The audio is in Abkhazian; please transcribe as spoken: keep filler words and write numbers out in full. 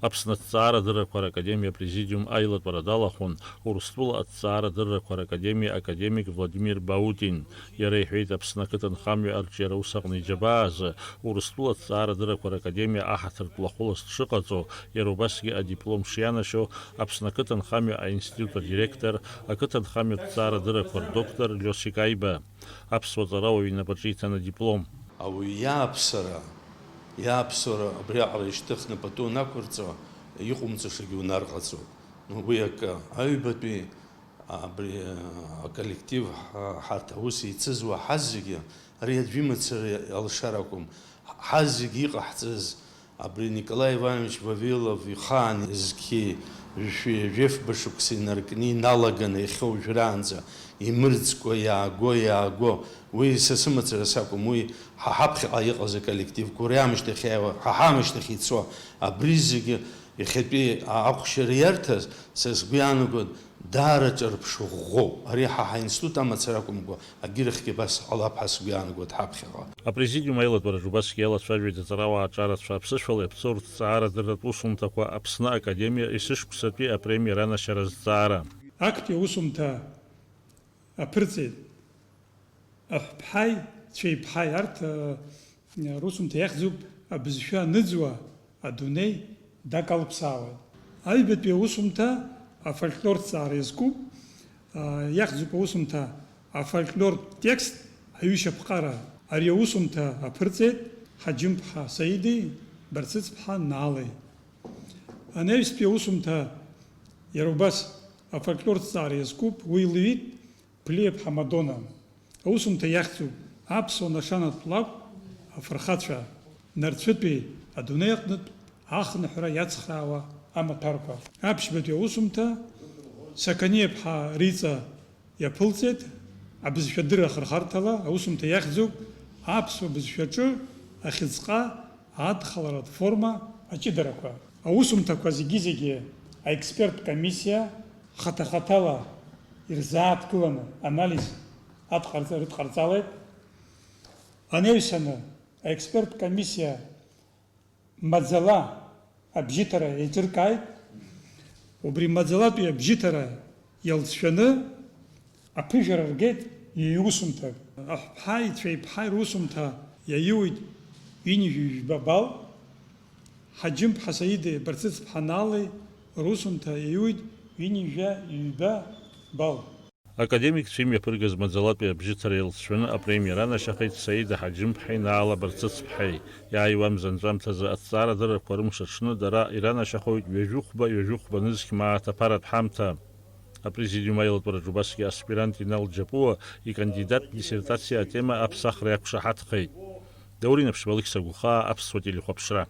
Аԥсны аҭҵаарадыррақәа ракадемиа апрезидиум аилатәара далахәын Урыстәыла аҭҵаарадыррақәа ракадемиа академик Владимир Баутин. Иара иҳәеит, Аԥсны ақыҭанхамҩа арҿиара ус аҟны иџьабаа азы Урыстәыла аҭҵаарадыррақәа ракадемиа аҳаҭыртә лахәылас дшыҟаҵо, иара убасгьы адиплом шианашьо Аԥсны ақыҭанхамҩа аинститут адиректор, ақыҭанхамҩатә ҭҵаарадыррақәа рдоктор Лиосик Аиба. Аԥсуа ҵарауаҩ инапаҿы иҭан адиплом. Ауаҩы иааԥсара, иааԥсара абриаҟара ишьҭыхны пату анақәырҵо, иҟоумҵашагьы унарҟаҵоит. Уи акы, аҩбатәи абри, а, аколлектив, ҳа-, ҳарҭ аус еицызуа ҳазегьы, ари аӡә имацара алшара акәым, ҳазегьы иҟаҳҵаз, абри Николаи Иванович Вавилов ихаан зқьи жәшәи жәафба шықәса инаркны иналаганы иахьа уажәраанӡа имырӡкәа иааго, иааго, уи са сымацара сакәым, уи ҳа ҳаԥхьаҟа иҟаз аколлективқәа, уи аамышьҭахь иааиуа, ҳа ҳаамышьҭахь ицо, абри зегьы иахьатәи а-, ахәшьара иарҭаз, са сгәы иаанагоит, даара ҿырԥш ӷәӷәоуп. Ари ҳа ҳаинститут амацара акәымкәа, агьырахьгьы абас ҟалап ҳәа сгәы иаанагоит ҳаԥхьаҟа. Апрезидиум аилатәараҿы убасгьы иалацәажәеит аҵарауаа аҿарацәа аԥсышәала иаԥҵоу рҭҵаарадырратә усумҭақәа Аԥсны академиа есышықәсатәи апремиа ранашьара азҵаара. Актәи аусумҭа аԥырҵеит. Аҳәԥҳаи цәеиԥҳаи арҭ, э, русумҭа иахьӡуп абызшәа аныӡуа адунеи дакалԥсаауеит. Аҩбатәи аусумҭа афольклорҭҵаара иазкуп, э, иахьӡуп аусумҭа афольклортә текст аҩышьаԥҟара. Ари аусумҭа аԥырҵеит Ҳаџьымԥҳа Саидеи Барцыцԥҳа Наалеи. Анаҩстәи аусумҭа иара убас афольклортә ҭҵаара иазкуп, уи лҩит Ԥлиаԥҳа Мадона. Аусумҭа иахьӡуп аԥсуа нашанатә лакә афырхацәа, нарцәытәи адунеи аҟнытә ахныҳәра иацхраауа амаҭәарқәа. Аԥшьбатәи аусумҭа Сақаниаԥҳа Риҵа иаԥылҵеит, абызшәадырра ахырхарҭала аусумҭа иахьӡуп аԥсуа бызшәаҿы ахьыӡҟа адхаларатә форма аҷыдарақәа. Аусумҭақәа зегьы-зегьы аексперттә комиссиа хаҭа-хаҭала ирзааҭгыланы анализ адҟарҵа-, рыдҟарҵалеит. Анаҩсаны аексперттә комиссиа маӡала абжьыҭара еиҿыркааит. Убри маӡалатәи абжьыҭара иалҵшәаны аԥыжәара ргеит ҩ-усумҭак. Аҳәԥҳаи цәеиԥҳаи русумҭа иаиуит ҩынҩажәи жәба бал, Ҳаџьымԥҳа Саидеи Барцыцԥҳа Наалеи русумҭа иаиуит ҩынҩажәа ҩба бал. Академикцәа имҩаԥыргаз маӡалатәи абжьыҭара иалҵшәаны апремиа ранашьахеит Саида Ҳаџьымԥҳаи Наала Барцыцԥҳаи. Иааиуа амза анҵәамҭазы аҭҵаарадыррақәа рымш аҽны дара иранашьахоит ҩажәи хәба, ҩажәи хәба нызқь мааҭ аԥаратә ҳамҭа. Апрезидиум аилатәараҿы убасгьы аспирант Инал Џьапуа икандидаттә диссертациа атема аԥсахра иақәшаҳаҭхеит. Даур Инаԥшьба, Алықьса Гәхаа, Аԥсуа телехәаԥшра.